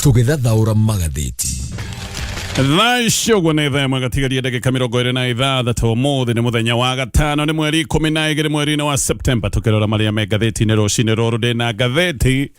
Tũgĩthathaũra magathĩti. Thaa ici ũguo nĩ thaa ĩmwe gatigaria ndagĩka 26. Ũmũthĩ nĩ mũthenya wa gatano, nĩ mweri 12 mweri-inĩ wa Septemba. Tũkĩrora marĩa me ngathĩti-inĩ rũcinĩ rũrũ, ndĩna ngathĩti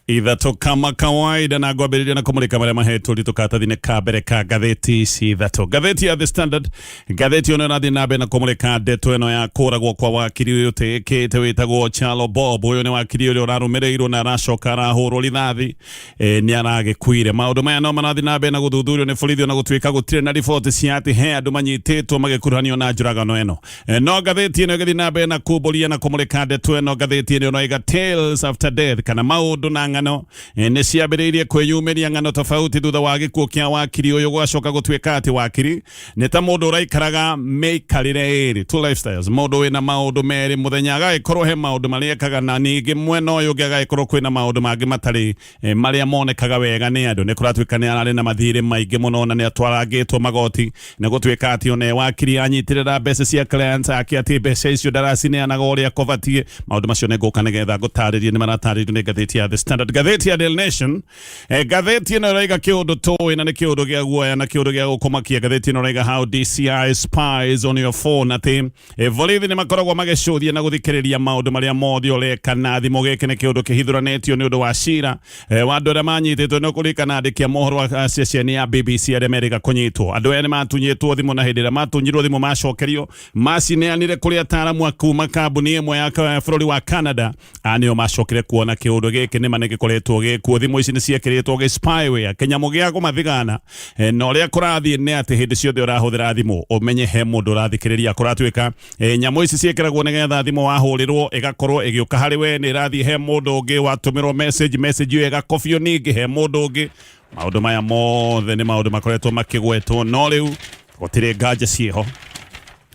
ithatũ kama kawaida, na ngwambĩrĩria na kũmũrĩka marĩa mahetwo ũritũ karatathi-inĩ ka mbere ka ngathĩti ici ithatũ. Ngathĩti ya The Standard, ngathĩti ĩno ĩrathiĩ na mbere na kũmũrĩka ndeto ĩno ya kũragwo kwa wakiri ũyũ ũtĩĩkĩte wĩtagwo Chalo Bob. Ũyũ nĩ wakiri ũrĩa ũrarũmĩrĩirwo na aracoka arahũrwo rithathi, nĩ aragĩkuire. Maũndũ maya no marathiĩ na mbere na gũthuthurio nĩ borithi, ona gũtuĩka gũtirĩ na riboti cia atĩ he andũ manyitĩtwo magĩkuruhanio na njũragano ĩno. No ngathĩti ĩno ĩgĩthiĩ na mbere na kumbũria na kũmũrĩka ndeto ĩno, ngathĩti ĩno ĩroiga Tales After Death, kana maũndũ na ng'ano nĩ ciambĩrĩirie kwĩyumĩria ng'ano tofauti thutha wa gĩkuũ kĩa wakiri ũyũ. Gwacoka gũtuĩka atĩ wakiri nĩ ta mũndũ ũraikaraga mĩikarĩre ĩrĩ, two lifestyles, mũndũ wĩna maũndũ merĩ mũthenya, agagĩkorwo he maũndũ marĩa ekaga na ningĩ mwena ũyũ ũngĩ agagĩkorwo kwĩna maũndũ mangĩ matarĩ marĩa monekaga wega nĩ andũ. Nĩ kũratuĩka nĩ ararĩ na mathirĩ maingĩ mũno na nĩ atwarangĩtwo magoti, nĩ gũtuĩka atĩ ona e wakiri anyitĩrĩra mbeca cia clients ake, atĩ mbeca icio ndaracineanaga ũrĩa kũbatiĩ. Maũndũ macio nĩ ngũka nĩgetha ngũtarĩrie, nĩ maratarĩrio nĩ ngathĩti ya The Standard. Ngathĩti ya Daily Nation, ngathĩti ĩno ĩraiga kĩũndũ tũĩ na nĩ kĩũndũ gĩa guoya na kĩũndũ gĩa gũkũmakia. Ngathĩti ĩno ĩraiga how DCI spies on your phone, atĩ borithi nĩ makoragwo magĩcũthia na gũthikĩrĩria maũndũ marĩa mothe ũreka na thimũ. Gĩkĩ nĩ kĩũndũ kĩhithũranĩtio nĩ ũndũ wa cira wa andũ arĩa manyitĩtwo. Nĩ ũkũririkana andĩki a mohoro a ceceni ya BBC arĩa merĩga kũnyitwo. Andũ aya nĩ matunyĩtwo thimũ, na hĩndĩ ĩrĩa matunyirwo thimũ macokerio, macineanire kũrĩ ataaramu a kuma kambuni ĩmwe ya bũrũri wa Canada, a nĩo macokire kuona kĩũndũ gĩkĩ nĩma nĩ gĩkoretwo gĩkuo. Thimũ ici nĩ ciekĩrĩtwo gĩ spyware, kĩnyamũ gĩa kũmathigana, na ũrĩa kũrathiĩ nĩ atĩ hĩndĩ ciothe ũrahũthĩra thimũ ũmenye he mũndũ ũrathikĩrĩria. Kũratuĩka nyamũ ici ciĩkĩragwo nĩgetha thimũ wahũrĩrwo ĩgakorwo ĩgĩũka harĩ we, nĩ ĩrathiĩ he mũndũ ũngĩ, watũmĩrwo message, message ĩyo ĩgakobio ningĩ he mũndũ ũngĩ. Maũndũ maya mothe nĩ maũndũ makoretwo makĩgwetwo, no rĩu gũtirĩ nganja ciĩho,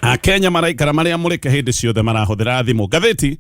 Akenya maraikara marĩa mũrĩke hĩndĩ ciothe marahũthĩra thimũ. Ngathĩti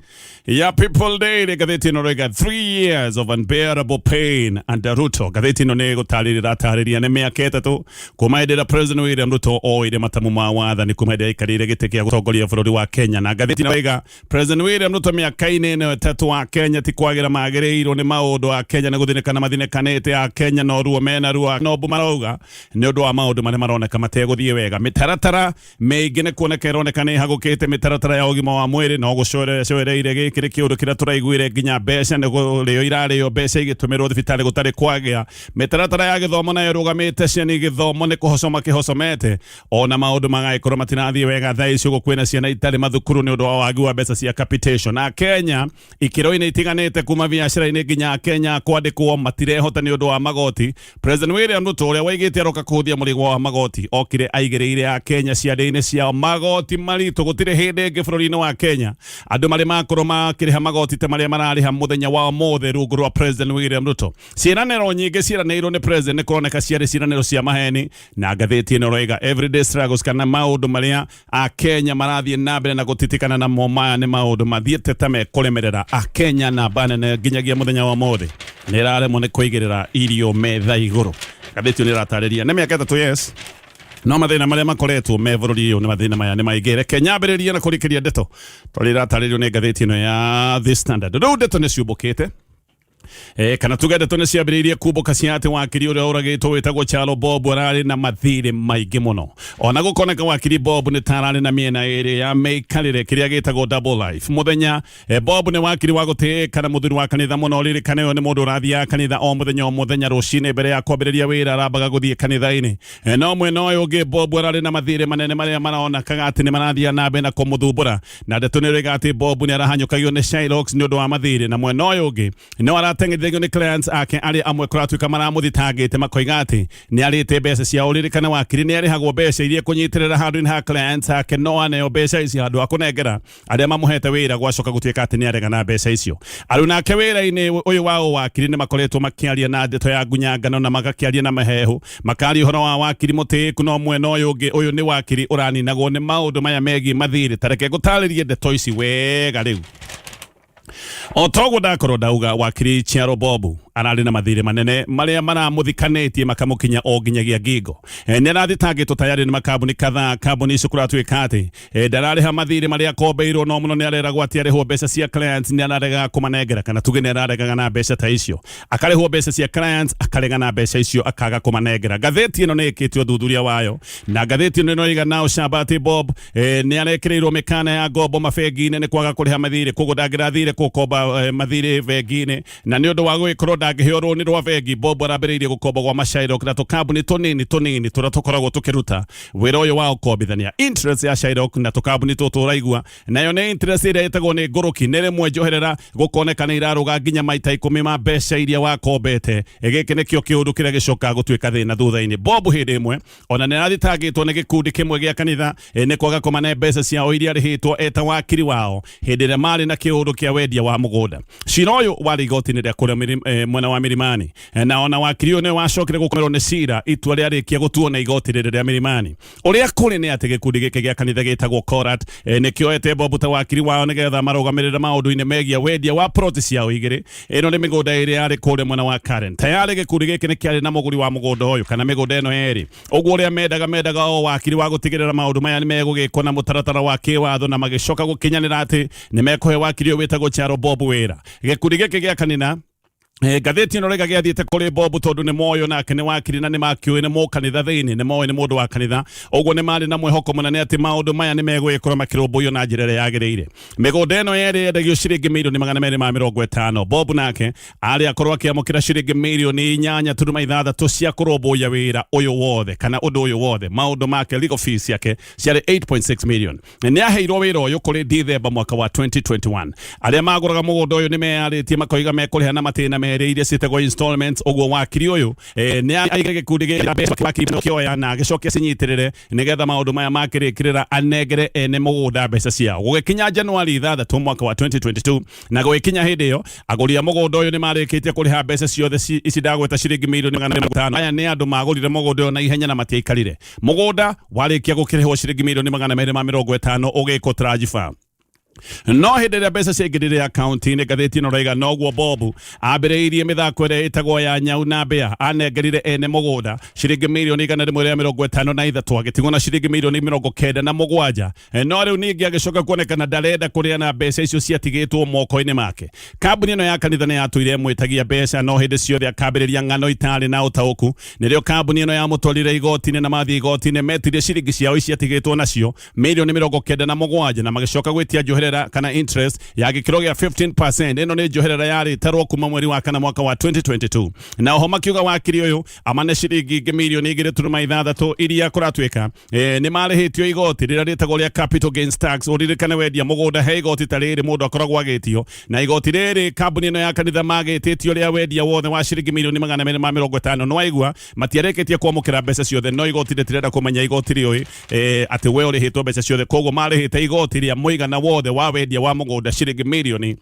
ya People Daily, ngathĩti ĩno rĩga 3 years of unbearable pain under Ruto. Ngathĩti ĩno nĩ gũtarĩria ĩratarĩria nĩ mĩaka 3 kuma hĩndĩ ĩrĩa President William Ruto oire matamu ma wathani, kuma hĩndĩ aikarĩire gĩtĩ gĩa gũtongoria bũrũri wa Kenya. Na ngathĩti ĩno ĩraiga President William Ruto mĩaka-inĩ ĩno 3 wa Kenya ti kwagĩra magĩrĩirwo nĩ maũndũ, a Kenya nĩ gũthinĩkana mathinĩkanĩte, a Kenya no ruo mena ruo no mbu marauga nĩ ũndũ wa maũndũ marĩa maroneka mategũthiĩ wega. Mĩtaratara mĩingĩ nĩ kuoneka ĩroneka nĩ ĩhagũkĩte, mĩtaratara ya ũgima wa mwĩrĩ no gũcoereire. Gĩkĩ nĩ kĩũndũ kĩrĩa tũraiguire, nginya mbeca nĩ kũrĩo irarĩo, mbeca igĩtũmĩrwo thibitarĩ gũtarĩ kwagĩa. Mĩtaratara ya gĩthomo nayo ĩrũgamĩte, ciana igĩthomo nĩ kũhocoma kĩhocomete, ona maũndũ magagĩkorwo matirathiĩ wega. Thaa ici ũguo kwĩna ciana itarĩ mathukuru nĩ ũndũ wa wagi wa mbeca cia capitation. Na Kenya ikĩro-inĩ itiganĩte, kuma biacara-inĩ nginya Kenya kwandĩkwo, matirehota nĩ ũndũ wa magoti. President William Ruto ũrĩa waigĩte aroka kũhũthia mũrigo wa magoti, okire aigĩrĩire a Kenya ciande-inĩ ciao magoti maritũ. Gũtirĩ hĩndĩ ĩngĩ bũrũri-inĩ wa Kenya andũ marĩ makorwo makĩrĩha magoti ta marĩa mararĩha mũthenya wa ũmũthĩ rungu rwa President William Ruto. Ciĩranĩro nyingĩ ciĩranĩirwo nĩ president nĩ kũroneka ciarĩ ciĩranĩro cia maheni, na ngathĩti ĩno ĩroiga everyday struggles, kana maũndũ marĩa Akenya marathiĩ na mbere na gũtitikana namo. Maya nĩ maũndũ mathiĩte ta mekũremerera Akenya. Namba nene nginyagia mũthenya wa ũmũthĩ nĩ ĩraremwo nĩ kũigĩrĩra irio metha igũrũ. Ngathĩti ĩyo nĩ ĩratarĩria nĩ mĩaka 3, yes, no mathĩna marĩa makoretwo me bũrũri ũyũ nĩ mathĩna maya nĩ maingĩ. Reke nyambĩrĩrie na kũrikĩria ndeto tondũ ĩratarĩrio nĩ ngathĩti ĩno ya The Standard. Rĩu ndeto nĩ ciũmbũkĩte, kana tuge ndeto nĩ ciambĩrĩirie kumbũka cia atĩ wakiri ũrĩa ũragĩtwo wĩtagwo Chalo Bob ararĩ na mathirĩ maingĩ mũno. Ona gũkoneka wakiri Bob nĩ ta ararĩ na mĩena ĩrĩ ya mĩikarĩre, kĩrĩa gĩtagwo double life. Mũthenya Bob nĩ wakiri wa gũtĩĩka na mũthuri wa kanitha mũno. Ririkane ũyũ nĩ mũndũ ũrathiaga kanitha o mũthenya o mũthenya rũcinĩ, mbere ya kwambĩrĩria wĩra arambaga gũthiĩ kanitha-inĩ. No mwena ũyũ ũngĩ Bob ararĩ na mathirĩ manene marĩa maronekaga atĩ nĩ marathiĩ na mbere na kũmũthumbũra, na ndeto nĩ ĩroiga atĩ Bob nĩ arahanyũkagio nĩ Shylocks nĩ ũndũ wa mathirĩ, na mwena ũyũ ũngĩ no arateng'erithagio nĩ clients ake arĩa amwe kũratuĩka maramũthitangĩte, makoiga atĩ nĩ arĩte mbeca ciao. Ririkana wakiri nĩ arĩhagwo mbeca iria ekũnyitĩrĩra handũ-inĩ ha clients ake, no aneo mbeca ici handũ ha kũnengera arĩa mamũhete wĩra. Gwacoka gũtuĩka atĩ nĩ aregana mbeca icio. Arũ nake wĩra-inĩ ũyũ wa ũwakiri nĩ makoretwo makĩaria na ndeto ya ngunyangano na magakĩaria na mahehu, makaria ũhoro wa wakiri mũtĩĩku, no mwena ũyũ ũngĩ ũyũ nĩ wakiri ũraninagwo nĩ maũndũ maya megiĩ mathirĩ. Tareke ngũtarĩrie ndeto ici wega. Rĩu o toguo ndakorwo ndauga, wakiri Chiaro Bobu Ararĩ na mathirĩ manene marĩa maramũthikanĩtie makamũkinya o nginyagia ngingo. Nĩ arathitangĩtwo tayarĩ nĩ makambuni kadhaa. Kambuni icio kũratuĩka atĩ ndararĩha mathirĩ marĩa akombeirwo, no mũno nĩ areragwo atĩ arĩhwo mbeca cia clients nĩ araregaga kũmanengera, kana tuge nĩ araregaga na mbeca ta icio. Akarĩhwo mbeca cia clients, akarega na mbeca icio, akaga kũmanengera. Ngathĩti ĩno nĩ ĩkĩte ũthuthuria wayo, na ngathĩti ĩno ĩroiga na ũcamba atĩ Bob nĩ arekĩrĩirwo mĩkana ya ngombo mabengi-inĩ nĩ kwaga kũrĩha mathirĩ, koguo ndangĩrathire gũkomba mathirĩ bengi-inĩ, na nĩ ũndũ wa gũgĩkorwo ndangĩheo rũni rwa bengi, Bob arambĩrĩirie gũkomba gwa Shylock na tũkambuni tũnini tũnini tũrĩa tũkoragwo tũkĩruta wĩra ũyũ wa ũkombithania. Interest ya Shylock na tũkambuni tũtũ ũraigua nayo nĩ interest ĩrĩa ĩtagwo nĩ ngũrũki, nĩ rĩmwe njoherera gũkoneka nĩ irarũga nginya maita 10 ma mbeca iria wakombete. Gĩkĩ nĩkĩo kĩũndũ kĩrĩa gĩcokaga gũtuĩka thĩna thutha-inĩ. Bob hĩndĩ ĩmwe ona nĩ arathitangĩtwo nĩ gĩkundi kĩmwe gĩa kanitha nĩ kwaga kũmane mbeca ciao iria arĩhĩtwo eta wakiri wao hĩndĩ ĩrĩa marĩ na kĩũndũ kĩa wendia wa mũgũnda. Cira ũyũ warĩ igoti-inĩ rĩa kũrĩa mwena wa Milimani, na ona wakiri ũyũ nĩ wacokire gũkomerwo nĩ cira itua rĩarĩkia gũtuo na igoti rĩrĩ rĩa Milimani. Ũrĩa kũrĩ nĩ atĩ gĩkundi gĩkĩ gĩa kanitha gĩtagwo Korat nĩ kĩoete Bob ta wakiri wao nĩgetha marũgamĩrĩre maũndũ-inĩ megiĩ wendia wa ploti ciao igĩrĩ. Ĩno nĩ mĩgũnda ĩrĩa yarĩ kũrĩa mwena wa Karen. Tayarĩ gĩkundi gĩkĩ nĩ kĩarĩ na mũgũri wa mũgũnda ũyũ kana mĩgũnda ĩno yerĩ. Ũguo ũrĩa mendaga o wakiri wa gũtigĩrĩra maũndũ maya nĩ megũgĩkwo na mũtaratara wa kĩwatho, na magĩcoka gũkinyanĩra atĩ nĩ mekũhe wakiri ũyũ wĩtagwo Charo Bob wĩra. Gĩkundi gĩkĩ gĩa kanitha, ngathĩti ĩno rĩga gĩathiĩte kũrĩ Bob tondũ nĩ moyo nake nĩ wakiri na nĩ makĩũĩ nĩ mũkanitha thĩinĩ, nĩ moĩ nĩ mũndũ wa kanitha, ũguo nĩ marĩ na mwĩhoko mũnene atĩ maũndũ maya nĩ megũgĩkorwo makĩrũmbũiyo na njĩra ĩrĩa yagĩrĩire. Mĩgũnda ĩno yerĩ yendagio ciringi mirioni 250. Bob nake arĩ akorwo akĩamũkĩra ciringi mirioni 8.6 cia kũrũmbũiya wĩra ũyũ wothe kana ũndũ ũyũ wothe. Maũndũ make, legal fees ciake ciarĩ 8.6 million. Nĩ aheirwo wĩra ũyũ kũrĩ Dithemba mwaka wa 2021. Arĩa magũraga mũgũnda ũyũ nĩ meyarĩtie makoiga mekũrĩha na matĩna merĩ iria ciĩtagwo installments. Ũguo wakiri ũyũ nĩ aigire gĩkundi gĩa mbeca wakiri kĩoya na agĩcokia cinyitĩrĩre nĩgetha maũndũ maya makĩrĩkĩrĩra anengere ene mũgũnda mbeca ciao. Gũgĩkinya Januari 6 mwaka wa 2022, na gũgĩkinya hĩndĩ ĩyo agũri a mũgũnda ũyũ nĩ marĩkĩtie kũrĩha mbeca ciothe ici ndagweta, ciringi mirioni 250. Aya nĩ andũ magũrire mũgũnda ũyũ na ihenya na matiaikarire. Mũgũnda warĩkia gũkĩrĩhwo ciringi mirioni 250 ũgĩkwo transfer. No hĩndĩ ĩrĩa mbeca ciaingĩrire akaunti-inĩ, ngathĩti ĩno raiga noguo Bob ambĩrĩirie mĩthako ĩrĩa ĩtagwo ya nyau na mbĩa. Anengerire ene mũgũnda ciringi mirioni 153, agĩtigwo na ciringi mirioni 97. No rĩu ningĩ agĩcoka kuonekana ndarenda kũrĩa na mbeca icio ciatigĩtwo moko-inĩ make. Kambuni ĩno ya kanitha nĩ yatũire ĩmwĩtagia mbeca, no hĩndĩ ciothe akambĩrĩria ng'ano itarĩ na ũtaũku. Nĩrĩo kambuni ĩno yamũtwarire igoti-inĩ, na mathiĩ igoti-inĩ metirie ciringi ciao ciatigĩtwo nacio mirioni 97, na magĩcoka gwĩtia njoherera kana interest ya gĩkĩro gĩa 15%. Ĩno nĩ njoherera yarĩtarwo kuma mweri wa kana mwaka wa 2022, na oho makiuga wakiri ũyũ amane ciringi ingĩ mirioni 2.6 iria kũratuĩka nĩ marĩhĩtio igoti rĩrĩa rĩtagwo rĩa capital gains tax. Ũririkane wendia mũgũnda he igoti ta rĩrĩ mũndũ akoragwo agĩtio, na igoti rĩrĩ kambuni ĩno ya kanitha magĩtĩtio rĩa wendia wothe wa ciringi mirioni 250. No waigua matiarĩkĩtie kwamũkĩra mbeca ciothe, no igoti rĩtirenda kũmenya, igoti rĩũĩ atĩ we ũrĩhĩtwo mbeca ciothe, koguo marĩhĩte igoti rĩa mũigana wothe wa wendia wa mũgũnda ciringi mirioni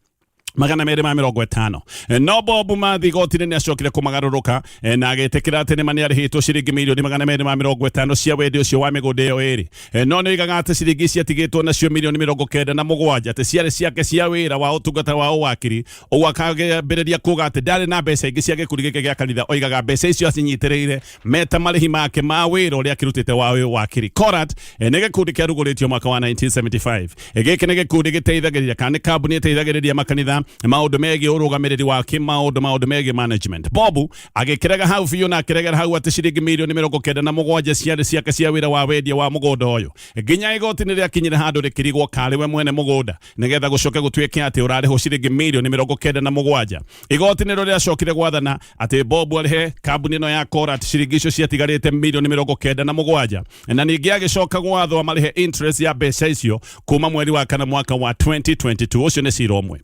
250. No Bob mathi igoti-inĩ nĩ acokire kũmagarũrũka na agĩtĩkĩra atĩ nĩma nĩ arĩhĩtwo ciringi mirioni 250 cia wendia ũcio wa mĩgũnda ĩyo ĩrĩ. No nĩ oigaga atĩ ciringi ciatigĩtwo nacio mirioni 97 atĩ ciarĩ ciake cia wĩra wa ũtungata wa ũwakiri. Ũguo akambĩrĩria kuga atĩ ndarĩ na mbeca ingĩ cia gĩkundi gĩkĩ gĩa kanitha. Oigaga mbeca icio acinyitĩrĩire meta marĩhi make ma wĩra ũrĩa akĩrutĩte wa wakiri. Korat nĩ gĩkundi kĩarugũrĩtio mwaka wa 1975. Gĩkĩ nĩ gĩkundi gĩteithagĩrĩria kana nĩ kambuni ĩteithagĩrĩria makanitha maũndũ megiĩ ũrũgamĩrĩri wa kĩmaũndũ, maũndũ megiĩ management. Bob agĩkĩrega hau biũ na akĩregera hau atĩ ciringi mirioni 97 ciarĩ ciake cia wĩra wa wendia wa mũgũnda ũyũ, nginya igoti nĩ rĩakinyire handũ rĩkĩrigwo karĩ we mwene mũgũnda nĩgetha gũcoke gũtuĩke atĩ ũrarĩhwo ciringi mirioni 97. Igoti nĩrĩo rĩacokire gwathana atĩ Bob arĩhe kambuni ĩno ya Korat ciringi icio ciatigarĩte mirioni 97, na ningĩ agĩcoka gwathwo marĩhe interest ya mbeca icio kuma mweri wa kana mwaka wa 2022. Ũcio nĩ cira ũmwe.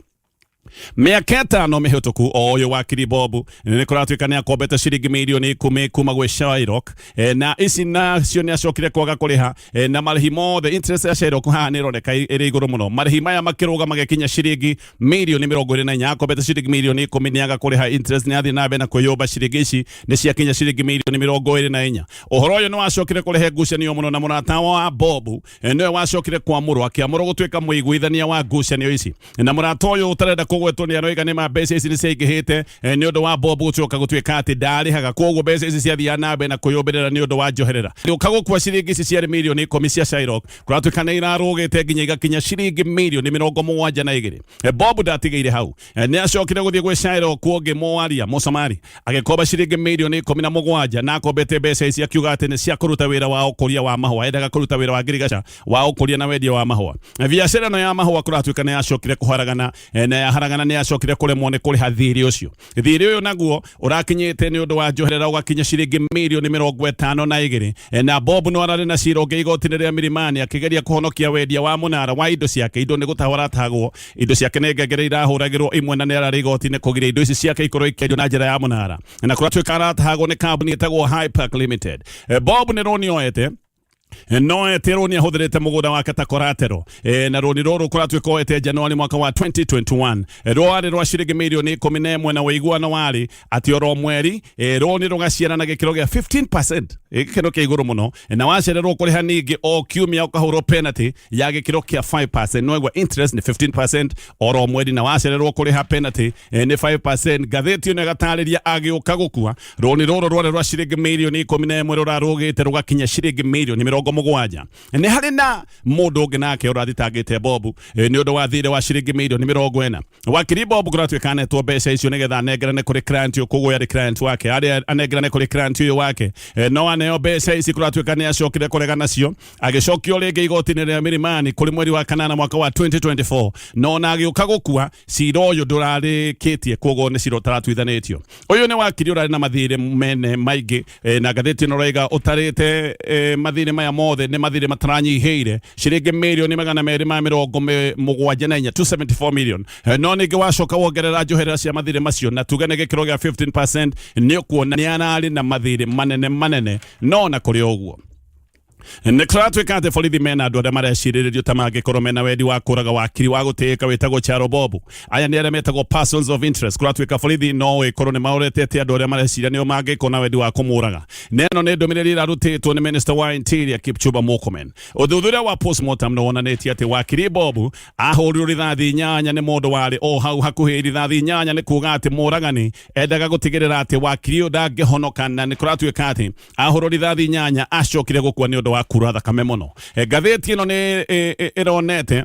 Mĩaka 5 mĩhĩtũku, o ũyũ wakiri Bob nĩ kũratuĩka nĩ akombete ciringi mirioni 10 kuma gwĩ Shylock, na ici nacio nĩ acokire kwaga kũrĩha, na marĩhi mothe, interest ya Shylock haha nĩ ĩroneka ĩrĩ igũrũ mũno. Marĩhi maya makĩrũga magĩkinya ciringi mirioni 24. Akombete ciringi mirioni 10, nĩ aga kũrĩha interest, nĩ athiĩ na mbere na kwĩyũmba, ciringi ici nĩ ciakinya ciringi mirioni 24. Ũhoro ũyũ nĩ wacokire kũrehe ngucanio mũno, na mũrata wa Bob nĩwe wacokire kwamũrwo, akĩamũrwo gũtuĩka mũiguithania wa ngucanio ici, na mũrata ũyũ ũtarenda. kũgwetwo nĩ aroiga nĩ ma mbeca ici nĩ ciaingĩhĩte nĩ ũndũ wa Bob gũcoka gũtuĩka atĩ ndarĩhaga, koguo mbeca ici ciathiaga na mbere na kwĩyũmbĩrĩra nĩ ũndũ wa njoherera. Gũka gũkua ciringi ici ciarĩ mirioni 10 cia Shylock kũratuĩka nĩ irarũgĩte nginya igakinya ciringi mirioni 72. Bob ndatigĩire hau, nĩ acokire gũthiĩ gwĩ Shylock ũngĩ mwaria Mũcomari agĩkomba ciringi mirioni 17, na akombete mbeca ici akiuga atĩ nĩ cia kũruta wĩra wa ũkũria wa mahũa, endaga kũruta wĩra wa ngirigaca wa ũkũria na wendia wa mahũa. Biacara ĩno ya mahũa kũratuĩka nĩ yacokire kũharagana, na yaharagana nĩ yacokire kũremwo nĩ kũrĩha thirĩ ũcio. Thirĩ ũyũ naguo ũrakinyĩte nĩ ũndũ wa njoherera ũgakinya ciringi mirioni 52. Na Bob no ararĩ na cira ũngĩ igoti-inĩ rĩa Milimani akĩgeria kũhonokia wendia wa mũnara wa indo ciake. Indo nĩ gũtahwo aratahagwo, indo ciake nĩ ngengere irahũragĩrwo imwe, na nĩ ararĩ igoti-inĩ kũgiria indo ici ciake ikorwo ikĩendio na njĩra ya mũnara, na kũratuĩka aratahagwo nĩ kambuni ĩtagwo Hyperk Limited. Bob nĩ rũni oete, no etirwo nĩ ahũthĩrĩte mũgũnda wake ta koratero, na rũni rũrũ kũratuĩka oete Januari mwaka wa 2021, rwarĩ rwa ciringi mirioni 11, na ũiguano warĩ atĩ oro mweri rũni rũgaciara na gĩkĩro gĩa 15%, gĩkĩro kĩa igũrũ mũno, na wacererwo kũrĩha ningĩ o kiumia ũkahũrwo penalty ya gĩkĩro kĩa 5%. No igua interest nĩ 15% oro mweri, na wacererwo kũrĩha penalty nĩ 5%. Ngathĩti ĩno ĩgatarĩria agĩũka gũkua rũni rũrũ rwarĩ rwa ciringi mirioni 11 rũrarũgĩte rũgakinya ciringi mirioni 70. Nĩ harĩ na mũndũ ũngĩ nake ũrathitangĩte Bob nĩ ũndũ wa thirĩ wa ciringi mirioni 40. Wakiri Bob kũratuĩka anetwo mbeca icio nĩgetha anengerane kũrĩ client ũyũ, koguo yarĩ client wake arĩ anengerane kũrĩ client ũyũ wake. No aneo mbeca ici kũratuĩka nĩ acokire kũrega nacio, agĩcokio rĩngĩ igoti-inĩ rĩa Milimani kũrĩ mweri wa kanana mwaka wa 2024, no ona agĩũka gũkua cira ũyũ ndũrarĩkĩtie, koguo nĩ cira ũtaratuithanĩtio. Ũyũ nĩ wakiri ũrarĩ na mathirĩ mene maingĩ, na ngathĩti ĩno ĩraiga ũtarĩte mathirĩ maya mothe nĩ mathirĩ mataranyihĩire ciringi mirioni 274, 274 million. No ningĩ wacoka wongerera njoherera cia mathirĩ macio na tuge nĩ gĩkĩro gĩa 15%, nĩ ũkuona nĩ ararĩ na mathirĩ manene manene. No na kũrĩ ũguo nĩ kũratuĩka atĩ borithi mena andũ arĩa marecirĩrĩrio ta mangĩkorwo mena wendi wa kũraga wakiri wa gũtĩĩka wĩtagwo Charo Bob. Aya nĩ arĩa metagwo persons of interest. Kũratuĩka borithi no ĩkorwo nĩ maũretete andũ arĩa mareciria nĩo mangĩkorwo na wendi wa kũmũraga. Na ĩno nĩ ndũmĩrĩri ĩrarutĩtwo nĩ Minister wa Interior Kipchumba Murkomen. Ũthuthuria wa postmortem nĩ wonanĩtie atĩ wakiri Bob ahũrirwo rithathi 8 nĩ mũndũ warĩ o hau hakuhĩ. Rithathi 8 nĩ kuga atĩ mũragani endaga gũtigĩrĩra atĩ wakiri ũyũ ndangĩhonoka, na nĩ kũratuĩka atĩ ahũrwo rithathi 8 acokire gũkua nĩ ũndũ wa kura thakame mũno. Ngathĩti ĩno nĩ ĩronete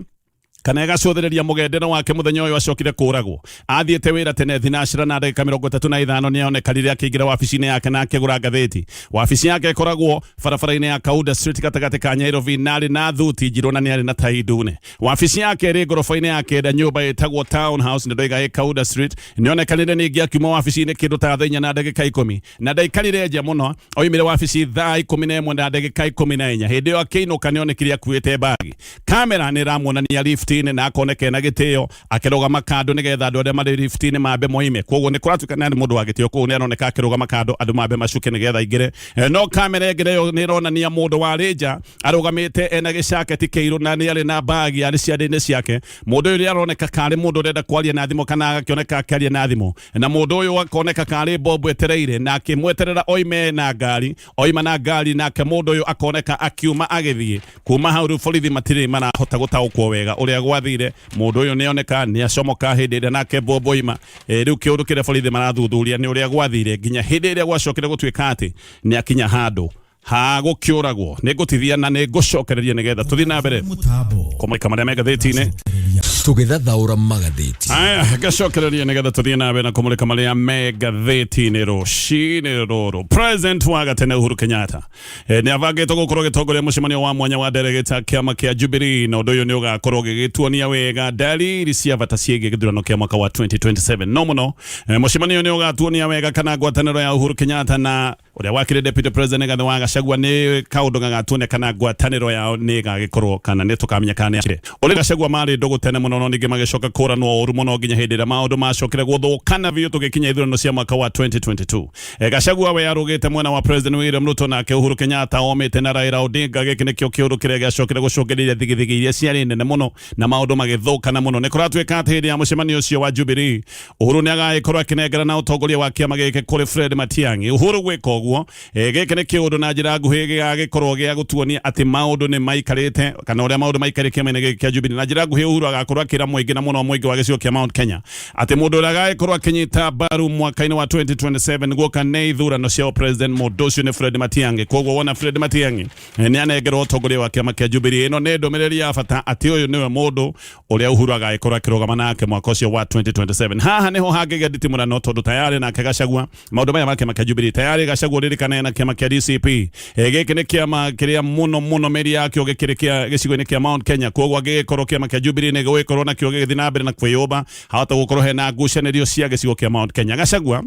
kana ĩgacũthĩrĩria mũgendere wake mũthenya ũyũ acokire kũragwo. Athiĩte wĩra tene thinacira na ndagĩka 35, nĩ onekanire akĩingĩra wabici-inĩ yake na akĩgũra ngathĩti. Wabici yake ĩkoragwo barabara-inĩ ya Kauda Street gatagatĩ ka Nairobi, na arĩ na thuti njirũ na nĩ arĩ na tai ndune. Wabici yake ĩrĩ ngoroba-inĩ ya kenda, nyũmba ĩtagwo Town House, nĩ ndoiga ĩ Kauda Street. Nĩ onekanire ningĩ akiuma wabici-inĩ kĩndũ ta thaa 4 na ndagĩka 10, na ndaikarire nja mũno, oimire wabici thaa 11 na ndagĩka 14. Hĩndĩ ĩyo akĩinũka nĩ onekire akuĩte mbagi. Kamera nĩ ĩramuonania lift-inĩ na akoneka ena gĩtĩo akĩrũgama kando nĩgetha andũ arĩa marĩ lift-inĩ mambe moime. Koguo nĩ kũratuĩka nĩ mũndũ wa gĩtĩo, koguo nĩ aroneka akĩrũgama kando andũ mambe macuke nĩgetha aingĩre. No kamera ĩngĩ nayo nĩ ĩronania mũndũ warĩ nja arũgamĩte ena gĩcaketi kĩirũ na nĩ arĩ na mbagi yarĩ ciande-inĩ ciake. Mũndũ ũyũ nĩ aroneka karĩ mũndũ ũrenda kwaria na thimũ kana agakĩoneka akĩaria na thimũ, na mũndũ ũyũ akoneka karĩ Bob etereire na akĩmweterera oime na ngari. Oima na ngari nake mũndũ ũyũ akoneka akiuma agĩthiĩ. Kuma hau rĩu borithi matirĩ marahota gũtaũkwo wega ũrĩa gwathire. Mũndũ ũyũ nĩ oneka nĩ acomoka hĩndĩ ĩrĩa nake Bob oima. Rĩu kĩũndũ kĩrĩa borithi marathuthuria nĩ ũrĩa gwathire nginya hĩndĩ ĩrĩa gwacokire gũtuĩka atĩ nĩ akinya handũ ha gũkĩũragwo. Nĩ ngũtithia na nĩ ngũcokereria nĩgetha tũthiĩ na mbere kũmũrĩka marĩa me ngathĩti-inĩ. Tũgĩthathaũra magathĩti. Aya, ngacokereria nĩgetha tũthiĩ na mbere na kũmũrĩka marĩa me ngathĩti-inĩ rũcinĩ rũrũ. President wa gatene Uhuru Kenyatta nĩ abangĩtwo gũkorwo agĩtongoria mũcemanio wa mwanya wa delegate a kĩama kĩa Jubilee, na ũndũ ũyũ nĩ ũgakorwo ũgĩgĩtuonia wega dalili cia bata ciĩgiĩ gĩthurano kĩa mwaka wa 2027. No mũno mũcemanio nĩ ũgatuonia wega kana ngwatanĩro ya Uhuru Kenyatta na ũrĩa wakĩrĩ deputy president Rigathi wa Gachagua nĩ kaũndũ gagatuonia kana ngwatanĩro yao nĩ ĩgagĩkorwo kana nĩ tũkamenya kana nĩ ũrĩa Gachagua marĩ ndũgũ tene mũno, no ningĩ magĩcoka kũranwo ũru mũno nginya hĩndĩ ĩrĩa maũndũ macokire gũthũkana biũ tũgĩkinya ithurano cia mwaka wa 2022. Gachagua we arũgĩte mwena wa President William Ruto, nake Uhuru Kenyatta omĩte na Raila Odinga. Gĩkĩ nĩkĩo kĩũndũ kĩrĩa gĩacokire gũcũngĩrĩria thigithigi iria ciarĩ nene mũno na maũndũ magĩthũkana mũno. Nĩ kũratuĩka atĩ hĩndĩ ya mũcemanio ũcio wa Jubilee, Uhuru nĩ agagĩkorwo akĩnengerana ũtongoria wa kĩama gĩkĩ kũrĩ Fred Matiang'i. Uhuru gwĩka ũguo ũguo. Gĩkĩ nĩ kĩũndũ na njĩra nguhĩ gĩgagĩkorwo gĩa gũtuonia atĩ maũndũ nĩ maikarĩte kana ũrĩa maũndũ maikarĩte kĩama-inĩ gĩkĩ kĩa Jubilee. Na njĩra nguhĩ Uhuru agakorwo akĩra mũingĩ na mũno mũingĩ wa gĩcigo kĩa Mount Kenya atĩ mũndũ ũrĩa agagĩkorwo akĩnyita mbaru mwaka-inĩ wa 2027 guoka nĩ ithurano cia president, mũndũ ũcio nĩ Fred Matiang'i. Koguo wona Fred Matiang'i nĩ anengerwo ũtongoria wa kĩama kĩa Jubilee, ĩno nĩ ndũmĩrĩri ya bata atĩ ũyũ nĩwe mũndũ ũrĩa Uhuru agagĩkorwo akĩrũgama nake mwaka ũcio wa 2027. Haha nĩho hangĩgĩa nditimũrano tondũ tayarĩ nake Gachagua maũndũ maya ma kĩama kĩa Jubilee tayarĩ Gachagua ririkane na kĩama kĩa DCP. Gĩkĩ nĩ kĩama kĩrĩa mũno mũno mĩri yakĩo gĩkĩrĩ kĩa gĩcigo-inĩ kĩa Mount Kenya. Koguo angĩgĩkorwo kĩama kĩa Jubilee nĩ gĩgũgĩkorwo nakĩo gĩgĩthiĩ na mbere na kwĩyũmba, hahota gũkorwo hena ngucanĩrio cia gĩcigo kĩa Mount Kenya. Gachagua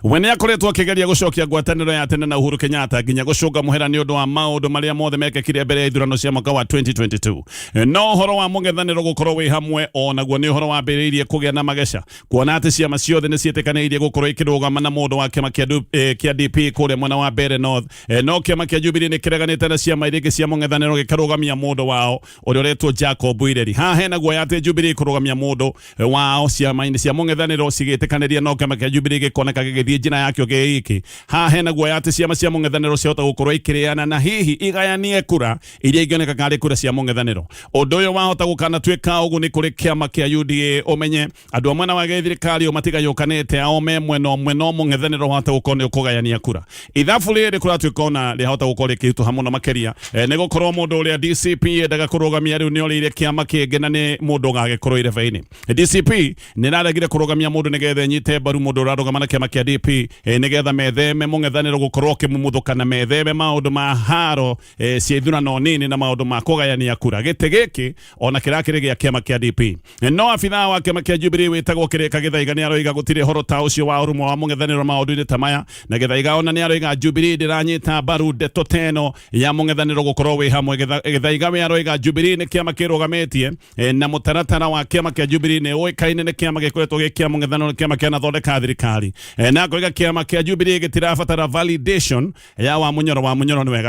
we nĩ akoretwo akĩgeria gũcokia ngwatanĩro ya tene na Uhuru Kenyatta nginya gũcũnga mũhera nĩ ũndũ wa maũndũ marĩa mothe mekĩkire mbere ya ithurano cia mwaka wa 2022. No ũhoro wa mũng'ethanĩro gũkorwo wĩ hamwe o naguo nĩ ũhoro wambĩrĩirie kũgĩa na mageca, kuona atĩ ciama ciothe nĩ ciĩtĩkanĩirie gũkorwo ikĩrũgama na mũndũ wa kĩama kĩa DP kũrĩa mwena wa Mbeere North. No kĩama kĩa Jubilee nĩ kĩreganĩte na ciama iria ingĩ cia mũng'ethanĩro gĩkarũgamia mũndũ wao ũrĩa ũretwo Jacob Ireri. Haha hena guoya atĩ Jubilee kũrũgamia mũndũ wao ciama-inĩ cia mũng'ethanĩro cigĩtĩkanĩria, no kĩama kĩa Jubilee gĩkoneka gĩgĩthiĩ njĩra yakĩo gĩ iki. Haha hena guoya atĩ ciama cia mũng'ethanĩro ciahota gũkorwo ikĩrĩana na hihi igayanie kura iria ingĩoneka karĩ kura cia mũng'ethanĩro. Ũndũ ũyũ wahota gũkanatuĩka ũguni kũrĩ kĩama kĩa UDA. Ũmenye andũ a mwena wa gĩthirikari o matigayũkanĩte, ao me mwena ũmwe, no mũng'ethanĩro wahota gũkorwo nĩ ũkũgayania kura. Ithabu rĩrĩ kũratuĩka ona rĩahota gũkorwo rĩkĩritũha mũno makĩria, nĩ gũkorwo mũndũ ũrĩa DCP yendaga kũrũgamia rĩu nĩ orĩire kĩama kĩngĩ na nĩ mũndũ ũgagĩkorwo irebe-inĩ. DCP nĩ ĩraregire kũrũgamia mũndũ nĩgetha ĩnyite mbaru mũndũ ũrarũgama na kĩama kĩa DP, nĩgetha metheme mũng'ethanĩro gũkorwo ũkĩmumuthũka na metheme maũndũ ma haro cia ithurano nini na maũndũ ma kũgayania kura. Gĩtĩ gĩkĩ ona kĩrakĩrĩ gĩa kĩama kĩa DP. No abithaa wa kĩama kĩa Jubilee wĩtagwo Kĩrĩka Gĩthaiga nĩ aroiga gũtirĩ horo ta ũcio wa ũrũmwe wa mũng'ethanĩro maũndũ-inĩ ta maya. Na Gĩthaiga ona nĩ aroiga Jubilee ndĩranyita mbaru ndeto teno ya mũng'ethanĩro gũkorwo wĩ hamwe. Gĩthaiga we aroiga Jubilee nĩ kĩama kĩrũgamĩtie, na mũtaratara wa kĩama kĩa Jubilee nĩ ũĩkaine nĩ kĩama gĩkoretwo gĩ kĩa mũng'ethanĩro, kĩama kĩanathondeka thirikari. Na akoiga kĩama kĩa Jubilee gĩtirabatara validation ya Wamunyoro. Wamunyoro nĩwe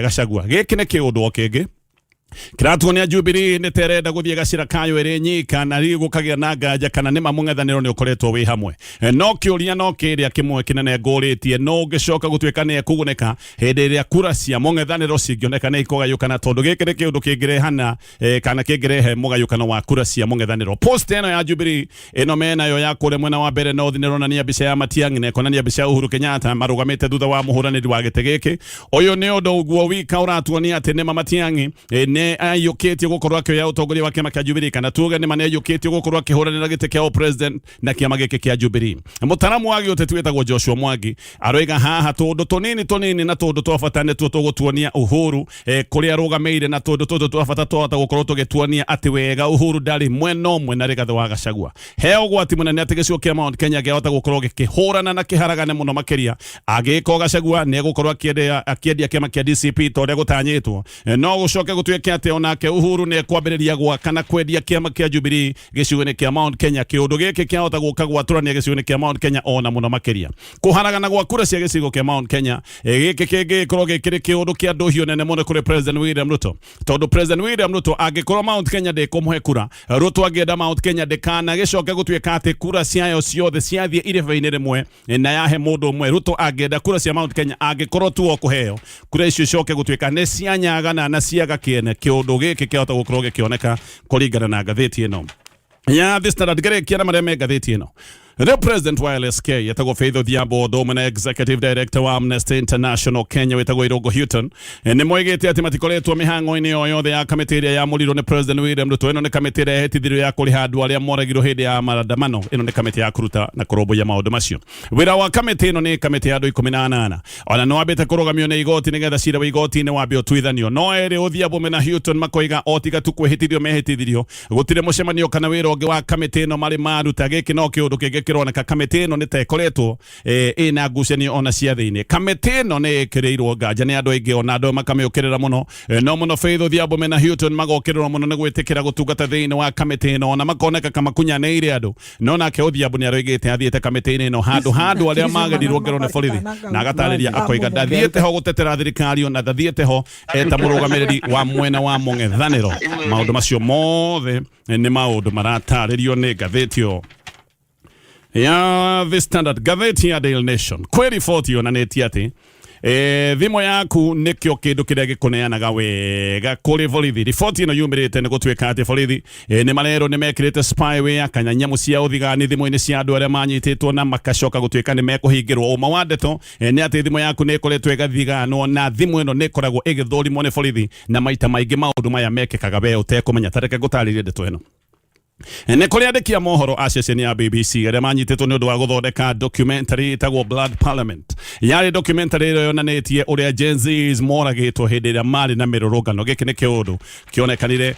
Gachagua. Gĩkĩ nĩ kĩũndũ o kĩngĩ kĩratuonia Jubilee nĩ terenda gũthiĩ gacĩra kayo ĩrĩ nyika, na rĩu gũkagĩa na nganja kana nĩma mũng'ethanĩro nĩ ũkoretwo wĩ hamwe. No kĩũria no kĩrĩa kĩmwe kĩnene ngũrĩtie, no ũngĩcoka gũtuĩka nĩ ekũgunĩka hĩndĩ ĩrĩa kura cia mũng'ethanĩro cingĩoneka nĩ ikũgayũkana, tondũ gĩkĩ nĩ kĩũndũ kĩngĩrehana kana kĩngĩrehe mũgayũkano wa kura cia mũng'ethanĩro. Post ĩno ya Jubilee ĩno menayo ya kũrĩa mwena wa Mbeere North nĩ ĩronania mbica ya Matiang'i na ĩkonania mbica ya Uhuru Kenyatta marũgamĩte thutha wa mũhũranĩri wa gĩtĩ gĩkĩ. Ũyũ nĩ ũndũ guo wika ũratuonia atĩ nĩma Matiang'i nĩ aiyũkĩtie gũkorwo akĩoya ũtongoria wa kĩama kĩa Jubilee, kana tuge nĩma nĩ aiyũkĩtie gũkorwo akĩhũranĩra gĩtĩ kĩa president na kĩama gĩkĩ kĩa Jubilee. Mũtaramu wa gĩũteti wĩtagwo Joshua Mwangi aroiga haha tũndũ tũnini tũnini na tũndũ twa bata nĩtuo tũgũtuonia Uhuru kũrĩa arũgamĩire, na tũndũ tũtũ twa bata twahota gũkorwo tũgĩtuonia atĩ wega Uhuru ndarĩ mwena ũmwe na Rigathĩ wa Gachagua. He ũgwati mũnene atĩ gĩcigo kĩa Mount Kenya kĩahota gũkorwo gĩkĩhũrana na kĩharagane mũno makĩria angĩgĩkorwo Gachagua nĩ egũkorwo akĩendia kĩama kĩa DCP ta ũrĩa gũtanyĩtwo. No gũcoke gũtuĩke atĩ onake Uhuru nĩ ekwambĩrĩria gwaka na kwendia kĩama kĩa Jubilee gĩcigo-inĩ kĩa Mount Kenya. Kĩũndũ gĩkĩ kĩahota gũka gwatũrania gĩcigo-inĩ kĩa Mount Kenya ona mũno makĩria kũharagana gwa kura cia gĩcigo kĩa Mount Kenya. Gĩkĩ kĩngĩgĩkorwo gĩkĩrĩ kĩũndũ kĩa ndũhiũ nene mũno kũrĩ President William Ruto, tondũ President William Ruto angĩkorwo Mount Kenya ndĩkũmũhe kura, Ruto angĩenda Mount Kenya ndĩkanagĩcoke gũtuĩka atĩ kura ciayo ciothe ciathiĩ irebe-inĩ rĩmwe na yahe mũndũ ũmwe. Ruto angĩenda kura cia Mount Kenya angĩkorwo tu o kũheo kura icio icoke gũtuĩka nĩ cianyagana na ciaga kĩene, kĩũndũ gĩkĩ kĩahota gũkorwo gĩkĩoneka kũringana na ngathĩti ĩno ya The Standard. Ngĩrĩkia na marĩa me ngathĩti ĩno, rĩu president wa LSK etagwo Faith Odhiambo ũndũ ũmwe na executive director wa Amnesty International Kenya wĩtagwo Irungu Houghton nĩ moigĩte atĩ matikoretwo mĩhang'o-inĩ o yothe ya kamĩtĩ ĩrĩa yamũrirwo nĩ President William Ruto. Ĩno nĩ kamĩtĩ ĩrĩa yahĩtithirio ya kũrĩha andũ arĩa moragirwo hĩndĩ ya maandamano. Ĩno nĩ kamĩtĩ ya kũruta na kũrũmbũiya maũndũ macio. Wĩra wa kamĩtĩ ĩno nĩ kamĩtĩ ya andũ 18, ona nĩ wambĩte kũrũgamio nĩ igoti nĩgetha cira wa igoti-inĩ wambe ũtuithanio. No erĩ Odhiambo mena Houghton makoiga o tiga tu kwĩhĩtithio mehĩtithirio, gũtirĩ mũcemanio kana wĩra ũngĩ wa kamĩtĩ ĩno marĩ maruta. Gĩkĩ no kĩũndũ kĩngĩ kĩroneka kamĩtĩ ĩno nĩ ta ĩkoretwo ĩna ngucanio ona cia thĩinĩ. Kamĩtĩ ĩno nĩ ĩkĩrĩirwo nganja nĩ andũ aingĩ, ona andũ makamĩũkĩrĩra mũno. No mũno Faith Odhiambo mena Houghton magokĩrĩrwo mũno nĩ gwĩtĩkĩra gũtungata thĩinĩ wa kamĩtĩ ĩno, ona makoneka kamakunyanĩire andũ. No nake Odhiambo nĩ aroigĩte athiĩte kamĩtĩ-inĩ ĩno handũ ha andũ arĩa magerirwo ngero nĩ borithi, na agatarĩria akoiga ndathiĩte ho gũtetera thirikari, ona ndathiĩte ho eta mũrũgamĩrĩri wa mwena wa mũng'ethanĩro. Maũndũ macio mothe nĩ maũndũ maratarĩrio nĩ ngathĩti ĩyo. Ya The Standard, ngathĩti ya Daily Nation kwĩ riboti yonanĩtie atĩ thimũ yaku nĩkĩo kĩndũ kĩrĩa gĩkũneanaga wega kũrĩ borithi. Riboti ĩno yumĩrĩte nĩ gũtuĩka atĩ borithi nĩ marerwo nĩ mekĩrĩte spyware kana nyamũ cia ũthigani thimũ-inĩ cia andũ arĩa manyitĩtwo na makacoka gũtuĩka nĩ mekũhingĩrwo. Ũma wa ndeto nĩ atĩ thimũ yaku nĩ ĩkoretwo ĩgathiganwo na thimũ ĩno nĩ ĩkoragwo ĩgĩthũrimwo nĩ borithi, na maita maingĩ maũndũ maya mekĩkaga we ũtekũmenya. Ta reke ngũtarĩrie ndeto ĩno. Nĩ kũrĩ andĩki a mohoro a ceceni ya BBC arĩa manyitĩtwo nĩ ũndũ wa gũthondeka documentary ĩtagwo Blood Parliament. Yarĩ documentary ĩrĩa yonanĩtie ũrĩa Gen Zs moragĩtwo hĩndĩ ĩrĩa marĩ na mĩrũrũngano. Gĩkĩ nĩ kĩũndũ kĩonekanire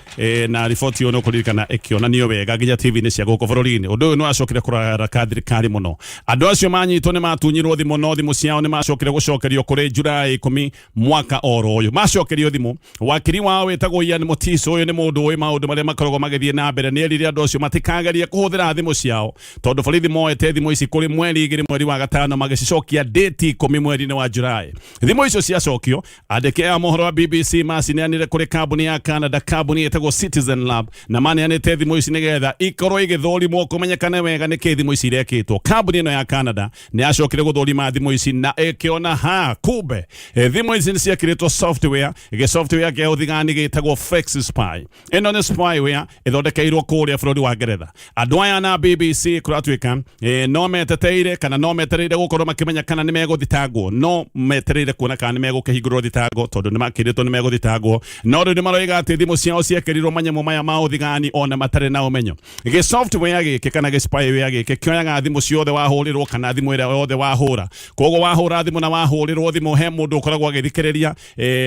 na riboti ĩyo nĩ ũkũririkana ĩkĩonanio wega nginya TV-inĩ cia gũkũ bũrũri-inĩ. Ũndũ ũyũ nĩ wacokire kũraraka thirikari mũno. Andũ acio manyitwo nĩ matunyirwo thimũ, no thimũ ciao nĩ macokire gũcokerio kũrĩ Julai 10 mwaka oro ũyũ. Macokerio thimũ, wakiri wao wĩtagwo Ian Mutiso, ũyũ nĩ mũndũ ũĩ maũndũ marĩa makoragwo magĩthiĩ na mbere, nĩ erire andũ acio matikagerie kũhũthĩra thimũ ciao tondũ borithi moete thimũ ici kũrĩ mweri 2 mweri wa gatano, magĩcicokia date 10 mweri-inĩ wa Julai. Thimũ icio ciacokio, andĩki a mohoro wa BBC macineanire kũrĩ kambuni ya Canada, kambuni ĩtagwo Citizen Lab, na maneanĩte thimũ ici nĩgetha ikorwo igĩthũrimwo kũmenyekane wega nĩkĩ thimũ ici irekĩtwo. Kambuni ĩno ya Canada nĩ yacokire gũthũrima thimũ ici na ĩkĩona ha kumbe thimũ ici nĩ ciekĩrĩtwo software, gĩ software kĩa ũthigani gĩtagwo Flex Spy. Ĩno nĩ spyware ĩthondekeirwo kũrĩa bũrũri wa Ngeretha. Andũ aya na BBC kũratuĩka no meteteire kana no metereire gũkorwo makĩmenya kana nĩ megũthitangwo, no metereire kuona kana nĩ megũkĩhingũrwo thitango tondũ nĩ makĩrĩtwo nĩ megũthitangwo, no rĩu nĩ maroiga atĩ thimũ ciao ciekĩrirwo manyamũ maya ma ũthigani ona matarĩ na ũmenyo. Gĩ software gĩkĩ kana gĩ spyware gĩkĩ kĩoyaga thimũ ciothe wahũrĩrwo kana thimũ ĩrĩa yothe wahũra. Koguo wahũra thimũ na wahũrĩrwo thimũ he mũndũ ũkoragwo agĩthikĩrĩria,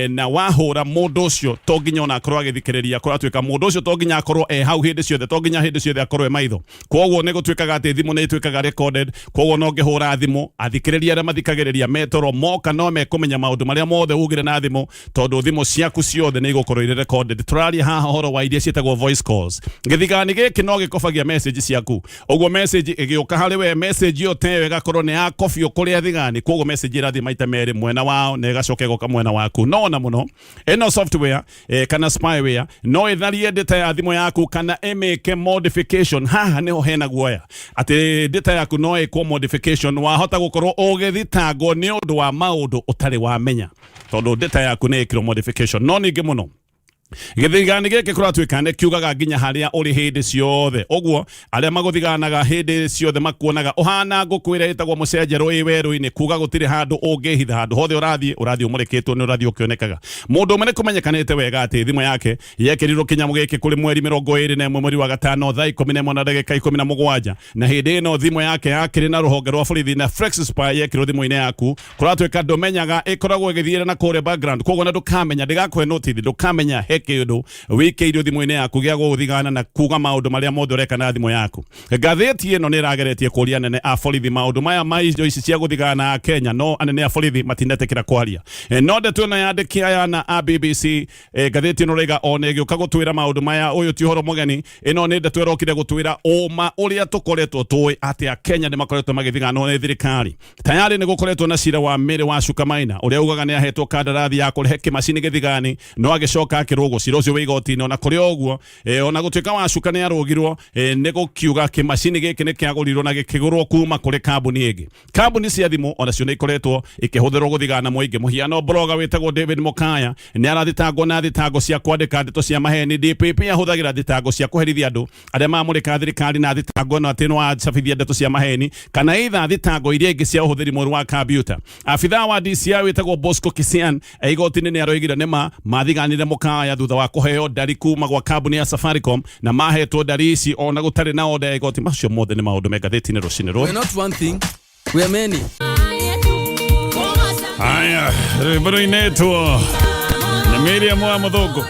na wahũra mũndũ ũcio to nginya ona akorwo agĩthikĩrĩria, kũratuĩka mũndũ ũcio to nginya akorwo e hau hĩndĩ ciothe, to nginya hĩndĩ ciothe akorwo e maitho. Koguo nĩ gũtuĩkaga atĩ thimũ nĩ ĩtuĩkaga recorded, koguo no ngĩhũra thimũ athikĩrĩria arĩa mathikagĩrĩria metoro moka no mekũmenya maũndũ marĩa mothe ugire na thimũ, tondũ thimũ ciaku ciothe nĩ igũkorwo irĩ recorded. Tũraria haha ũhoro wa iria ciĩtagwo voice calls. Gĩthigani gĩkĩ no gĩkobagia message ciaku, ũguo message ĩgĩũka harĩ we, message ĩyo teyo ĩgakorwo nĩ yakobio kũrĩ athigani, koguo message ĩrathiĩ maita merĩ mwena wao na ĩgacoka ĩgoka mwena waku. No ona mũno ĩno software kana spyware no ĩtharie data ya thimũ yaku kana ĩmĩke modification. Haha nĩho hena guoya atĩ data yaku no ĩkwo modification, wahota gũkorwo ũgĩthitangwo nĩ ũndũ wa maũndũ ũtarĩ wamenya tondũ data yaku nĩ ĩkirwo modification. No ningĩ mũno gĩthigani gĩkĩ kũratuĩka nĩ kiugaga nginya harĩa ũrĩ hĩndĩ ciothe, ũguo arĩa magũthiganaga hĩndĩ ciothe makuonaga ũhana ngũkũ ĩrĩa ĩtagwo mũcenjerwo ĩ werũ-inĩ, kuga gũtirĩ handũ ũngĩhitha, handũ hothe ũrathiĩ ũrathiĩ ũmũrĩkĩtwo nĩ ũrathiĩ ũkĩonekaga. Mũndũ ũmwe nĩ kũmenyekanĩte wega atĩ thimũ yake yekĩrirwo kĩnyamũ gĩkĩ kũrĩ mweri 21 mweri wa gatano thaa 11 na ndagĩka 17, na hĩndĩ ĩno thimũ yake yakĩrĩ na rũhonge rwa borithi na Flex Spy yekĩrwo thimũ-inĩ yaku kũratuĩka ndũmenyaga, ĩkoragwo ĩgĩthiĩra na kũrĩa background, koguo na ndũkamenya, ndĩgakũhe notice, ndũkamenya he kĩndũ wĩkĩirio thimũ-inĩ yaku gĩa gũgũthigana na kuga maũndũ marĩa mothe ũreka na thimũ yaku. Ngathĩti ĩno nĩ ĩrageretie kũria anene a borithi maũndũ maya ma indo ici cia gũthigana a Kenya, no anene a borithi matinetĩkĩra kwaria. No ndeto ĩno ya andĩki aya na a BBC, ngathĩti ĩno raiga ona ĩgĩũka gũtwĩra maũndũ maya, ũyũ ti ũhoro mũgeni. Ĩno nĩ ndeto ĩrokire gũtwĩra ũma ũrĩa tũkoretwo tũĩ atĩ a Kenya nĩ makoretwo magĩthiganwo nĩ thirikari. Tayarĩ nĩ gũkoretwo na cira wa Mary wa Chuka Maina ũrĩa ugaga nĩ ahetwo kandarathi ya kũrehe kĩmacini gĩthigani no agĩcoka akĩrũgwo. Cira ũcio wĩ igoti-inĩ. Ona kũrĩ o ũguo, ona gũtuĩka wa Chuka nĩ arũgirwo, nĩ gũkiuga kĩmacini gĩkĩ nĩ kĩagũrirwo na gĩkĩgũrwo kuma kũrĩ kambuni ĩngĩ. Kambuni cia thimũ onacio nĩ ikoretwo ikĩhũthĩrwo gũthigana mũingĩ. Mũhiano, blogger wĩtagwo David Mokaya nĩ arathitangwo na thitango cia kwandĩka ndeto cia maheni. DPP ahũthagĩra thitango cia kũherithia andũ arĩa mamũrĩka thirikari na thitango ĩno atĩ no acabithia ndeto cia maheni kana either thitango iria ingĩ cia ũhũthĩri mũru wa kambiuta. Abithaa wa DCI wĩtagwo Bosco Kisian e igoti-inĩ nĩ aroigire nĩ ma mathiganire Mokaya thutha wa kũheo ndari kuma gwa kambuni ya Safaricom, na mahetwo ndari ici ona gũtarĩ na oda ya igoti. Macio mothe nĩ maũndũ me ngathĩti-inĩ rũcinĩ We're rũrũ. not one thing, we are many. Haya, rwĩmbo rũinĩtwo nĩ Miriam wa Mũthũngũ,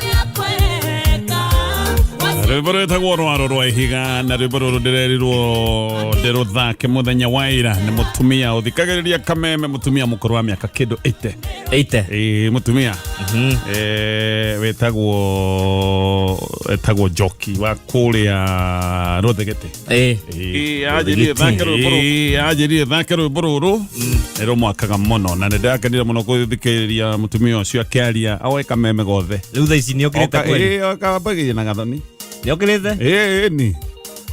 rwĩmbo rwĩtagwo Rwaro rwa Ihiga, na rwĩmbo rũrũ ndĩrerirwo ndĩrũthake mũthenya wa ira nĩ mũtumia ũthikagĩrĩria kameme, mũtumia mũkũrũ wa mĩaka kĩndũ 80. 80. Ĩĩ, mũtumia wĩtagwo Njoki wa kũrĩa Rũthegete. Ĩĩ. Anjĩrire thake rwĩmbo rũrũ nĩ rũmwakaga mũno, na nĩ ndĩrakenire mũno kũthikĩrĩria mũtumia ũcio akĩaria oe kameme gothe. Rĩu thaa ici nĩokĩrĩte kweli? Okambagĩria na gathoni. Nĩokĩrĩte? Ĩĩ ni.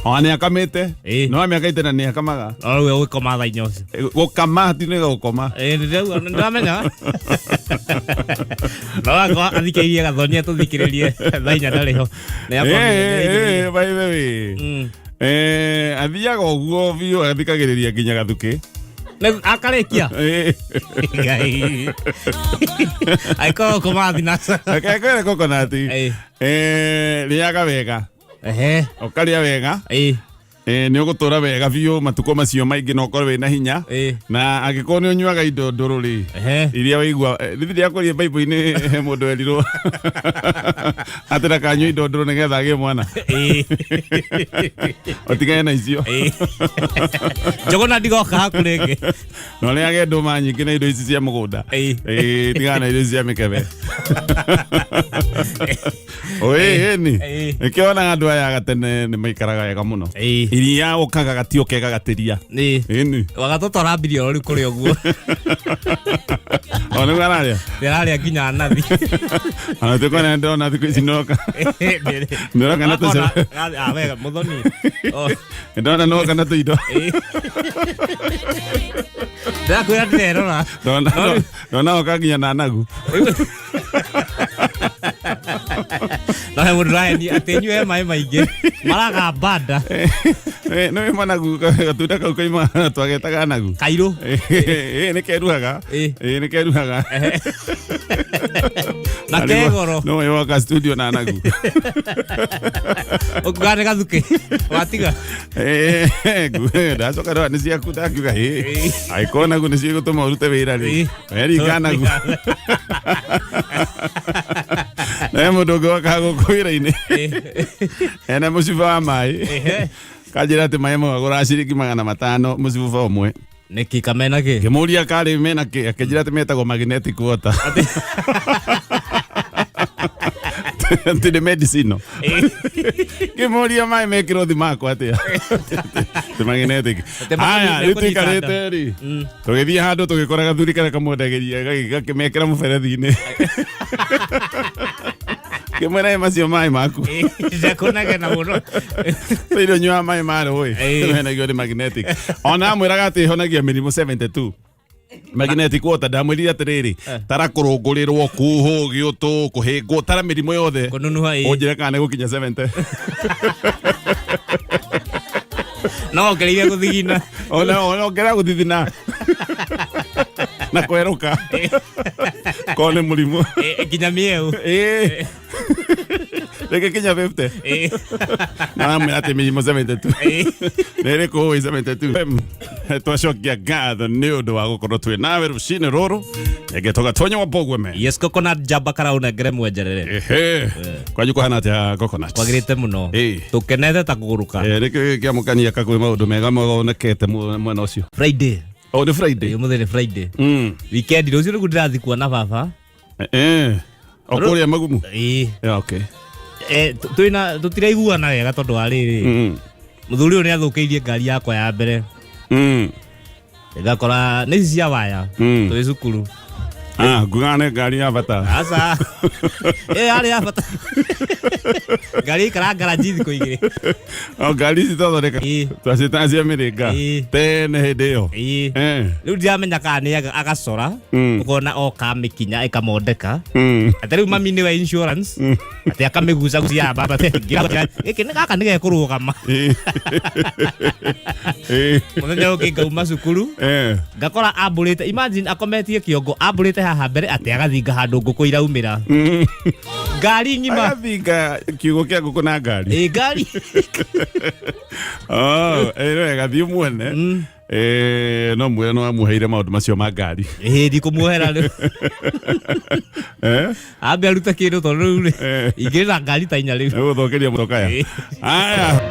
Ona nĩ akamĩte. Ĩĩ. No mĩaka itena nĩ akamaga. No rĩu egũgĩkoma thaa inya ũcio. Gũkama hatinĩga gũkoma. Ĩĩ, nĩndĩrauga, nĩndĩramenya. No akorwo athikĩrĩirie Gathoni atũthikĩrĩrie thaa inya ndarĩ ho. Nĩ akorwo nĩ- Eh, by the way. Athiaga ũguo biũ athikagĩrĩria nginya gathukĩ. Akarĩkia. Ngai. Angĩkorwo gũkoma thinaca. Reke ngwĩre coconut. Ĩĩ. Rĩaga wega. Ehe. Ũkarĩa wega. Ĩĩ. Nĩ ũgũtũra wega biũ matukũ macio maingĩ na ũkorwo wĩna hinya. Ĩĩ. Na angĩkorwo nĩ ũnyuaga indo ndũrũ rĩ, Ehe. iria waigua rĩthi rĩakũrie baibũ-inĩ he mũndũ werirwo atĩ ndakanyue indo ndũrũ nĩgetha agĩe mwana. Ĩĩ. Ũtigane na icio. Ĩĩ. Njũgũna ndigoka haku rĩngĩ. Na ũrĩage ndũma nyingĩ na indo ici cia mũgũnda. Ĩĩ. Ĩĩ, tigana na indo ici cia mĩkebe. Ĩĩ, ĩni. Ĩĩ. Nĩkĩo wonaga andũ aya gatene nĩ maikaraga wega mũno. Ĩĩ. Iria ũkaga gatio kega gatĩria. Ĩĩ. Ĩni. Wagatoto arambirie oro rĩu kũrĩa ũguo. O nĩguo ararĩa. Ndĩrarĩa nginya nathi. Ona tuĩka ndĩrona thikũ ici nĩroka. Ndĩroka na tũcere. Ah, wega, Mũthoni. Oh, Ndĩrona nĩwoka na tũindo. ĩĩ. Ndĩrakwĩra ndĩrerora. Ndona woka nginya na nagu. No he mũndũ ũrahenia atĩ nyue maĩ maingĩ. Maragamba nda. Nĩ managu gatunda kau kaima twagetaga nagu. Kairũ. Ĩĩ nĩ keruhaga. Ĩĩ. Ĩĩ nĩ keruhaga. Na kegoro. No we woka studio na nagu. Ũkuga nĩ gathukĩ. Watiga. Ndacoka ndona nĩ ciaku ndakiuga ĩ angĩkorwo nagu nĩ cigũtũma ũrute wĩra rĩ Ĩĩ. weringa nagu. Na he mũndũ ũngĩ wokaga gũkũ wĩra-inĩ ena mũcuba wa maĩ Ehe. kanjĩra atĩ maĩ mau agũraga ciringi 500 mũcuba ũmwe. Nĩkĩ kamena kĩ? Ngĩmũria karĩ mena kĩ akĩnjĩra atĩ metagwo magnetic water. Atĩ nĩ medicinal. Ngĩmũria maĩ mekĩrwo thimakwa atĩa? Atĩ magnetic. Atĩ Haya, rĩu mekũnyita tũikarĩte rĩ tũgĩthiĩ handũ tũgĩkora gathuri karĩa kamwendagĩria gakĩmekĩra mũberethi-inĩ. Ngĩmwĩra "Ĩ, macio maĩ maku." Ndekũnegena mũno. Tũire ũnyuaga maĩ ma rũĩ. Ĩĩ. Menagio nĩ magnetic. Ona amwĩraga atĩ ĩhonagia mĩrimũ 72. Magnetic water ndamwĩrire atĩrĩrĩ tara kũrũngũrĩrwo kuhũ gĩũtũ kũhĩngwo tara mĩrimũ yothe Kũnunuha ĩĩ. ũnjĩre kana nĩ gũkinya 70. No ongereire gũthigina. Ona ongerera gũthithina na kwerũka korwo nĩ mũrimũ. Ĩĩ, nginya mĩeũ. Ĩĩ. Rĩngĩ kinya 50. Ĩĩ. Na amwĩra atĩ mĩrimũ 72. Ĩĩ. Nĩ ĩrĩkũ ũĩ 72? Twacokia ngatho nĩ ũndũ wa gũkorwo twĩ nawe rũcinĩ rũrũ ngetwo Gatonya wa Bogweme. Yes, coconut jamba karaũnengere mwenjerere. Ehe. Kwanyu kũhana atĩa coconut? Kwagĩrĩte mũno. Ĩĩ. Tũkenete ta kũgũrũka. Nĩkĩ kĩamũkania kakwĩ maũndũ mega monekete mwena ũcio? Friday. Oh, nĩ Friday. Ũmũthĩ nĩ Friday. Weekend rũciũ nĩguo ndĩrathiĩ kuona baba. O kũrĩa magumu? Ĩĩ. Yeah, okay. Twĩna tũtiraiguana wega tondũ wa rĩrĩ. Mũthuri ũyũ nĩ athũkĩirie ngari yakwa ya mbere. Ngakora nĩ ici cia waya. Twĩ cukuru. Ah, ngugaga nĩ ngari ya bata. Aca. Ĩyo yarĩ ya bata. Ngari ĩikara ngaraji thikũ igĩrĩ. O ngari ici twathondeka. Ĩĩ. Twacitaga cia mĩrĩnga. Ĩĩ. Tene hĩndĩ ĩyo. Ĩĩ. Rĩu ndiramenya kana nĩ agacora. Ũkona oka amĩkinya ĩkamondeka. Atĩ rĩu mami nĩwe insurance. Atĩ akamĩgucagucia baba. Gĩkĩ nĩ gaka nĩ gekũrũgama. Ĩĩ. Ĩĩ. Mũthenya ũngĩ ngauma cukuru. Ngakora ambũrĩte, imagine akometie kĩongo ambũrĩte haha mbere atĩ agathinga handũ ngũkũ iraumĩra. Ngari ng'ima. Agathinga kiugo kĩa ngũkũ na ngari. Ĩĩ ngari. Oh, ĩĩ wega thiĩ muone. No mwĩre no amuheire maũndũ macio ma ngari. Ĩĩ ndikũmuohera rĩu. Ambe arute kĩndũ tondũ rĩu rĩ ingĩrĩ na ngari ta inya rĩu. Nĩgũthũkĩria mũtokaya. Ĩĩ. Aya.